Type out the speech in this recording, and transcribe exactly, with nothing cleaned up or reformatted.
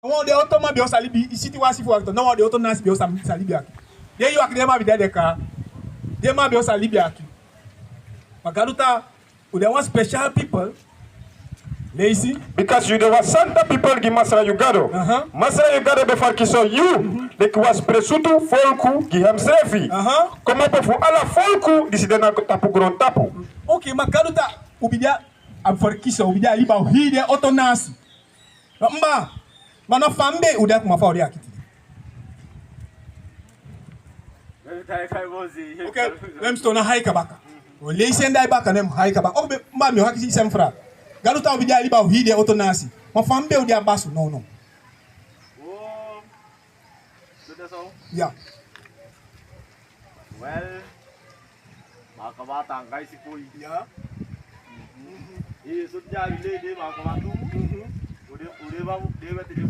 Nowan o de oto man ben o sa libi, i siti wan si fu wakti. Nowan o de oto nasi ben o sa, sa libi aki. Den yu aki den man ben de a den kaa. Den man ben o sa libi aki. Ma Gadu taki u de wan special people. Leisi. Because yu de wan santa people gi Masra yu Gado. Aha. Masra yu Gado ben ferkisi yu. Mhm. Leki wan spresutu folku gi hemsrefi. Aha. Komopo fu ala folku disi de na tapu grontapu. Ok, ma Gadu taki u ben de a ferkisi, u ben de a liba, u hii den oto nasi. Ma, ma, ma na fa mi ben, u de a kuma fa u de aki tide. Ok, mi mus toon na haika baka. O leisi en dai baka, ne mi haika baka. Ok, ma mi o haki si sem fra. Gadu taki u ben de a liba, u hii den oto nasi. Ma fa mi ben, u de a basu, no, no. Ya. Wel, ma kaba tan kai si koi. Ya. Mhm. Eh, so dia ile de ma kaba tu. Mhm. Ode, ode ba, de ba te de